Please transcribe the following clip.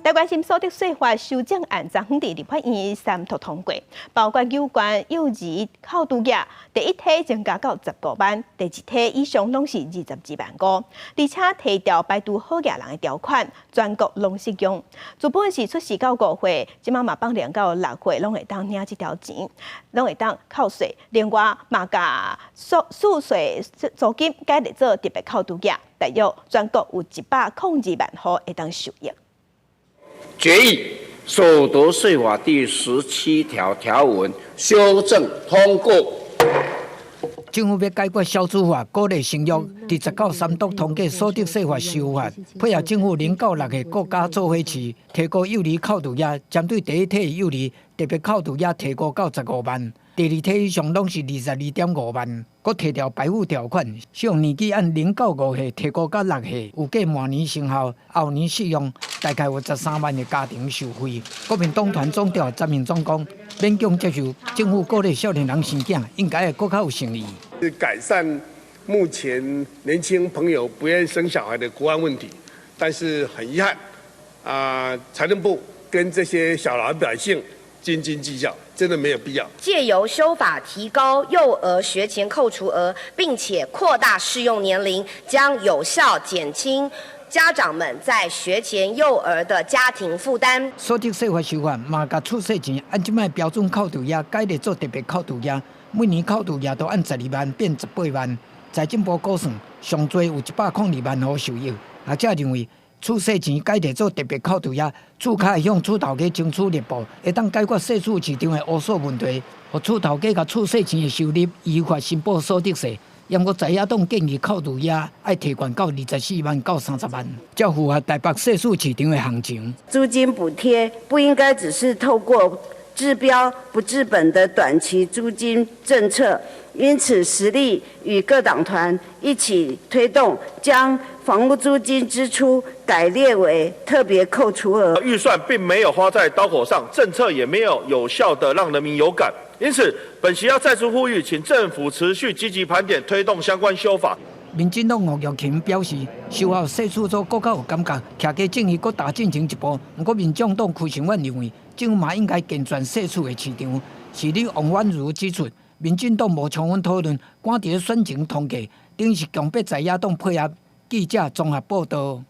來關心所得稅法修正案，昨昏佇立法院三讀通過，包括有關幼兒扣除額，第一梯增加到15萬，第二梯以上攏是22萬5，而且提調排除好額人的條款，全國攏適用。原本是出世到5歲，這馬嘛放寬到6歲，攏會當領這條錢，攏會當扣稅。另外嘛，共稅稅租金改列做特別扣除額，大約全國有102萬戶會當受益。決議所得稅法第17條條文修正通過。政府欲解決少子化，鼓勵生育，佇十九三讀通過所得稅法修法，配合政府0到6歲國家做伙飼，提高幼兒扣除額，針對第一梯幼兒特別扣除額提高到十五萬，第二梯以上攏是22.5萬。閣提調排富條款，適用年紀按0到5歲提高到六歲，預計明年生效，後年適用，大概有13萬个家庭受惠。國民黨團總召詹銘宗講，勉強接受政府鼓勵少年人生囝，應該會閣較有誠意。改善目前年輕朋友不願意生小孩的國安問題，但是很遺憾，啊，財政部跟這些小老百姓斤斤計較，真的沒有必要。借由修法提高幼兒學前扣除額，並且擴大適用年齡，將有效減輕家長們在學前幼兒的家庭負擔。所得稅法修法嘛，共出世錢按這擺標準扣除額改列做特別扣除額，每年扣除額都按十二萬變十八萬。財政部估算，上濟有102萬戶受益。學者認為，出世錢改列做特別扣除額，厝較會向厝頭家爭取讓步，會當解決細厝市場的烏數問題，予厝頭家共出世錢的收入依法申報所得稅。毋過在野黨建議扣除額愛提懸到24萬到30萬，才符合台北細厝市場的行情。租金補貼不應該只是透過治標不治本的短期租金政策，因此時力與各黨團一起推動，將房屋租金支出改列為特別扣除額。預算並沒有花在刀口上，政策也沒有有效的讓人民有感。因此，本席要再次呼籲，請政府持續積極盤點，推動相關修法。民進黨吳玉琴表示，修法細厝主閣較有感覺，徛家正義閣踏進前一步。毋過民眾黨柯成遠認為，政府嘛應該健全細厝的市場。市長王婉如指出，民進黨無充分討論，趕佇咧選前通過，等於是強迫在野黨配合。記者綜合報道。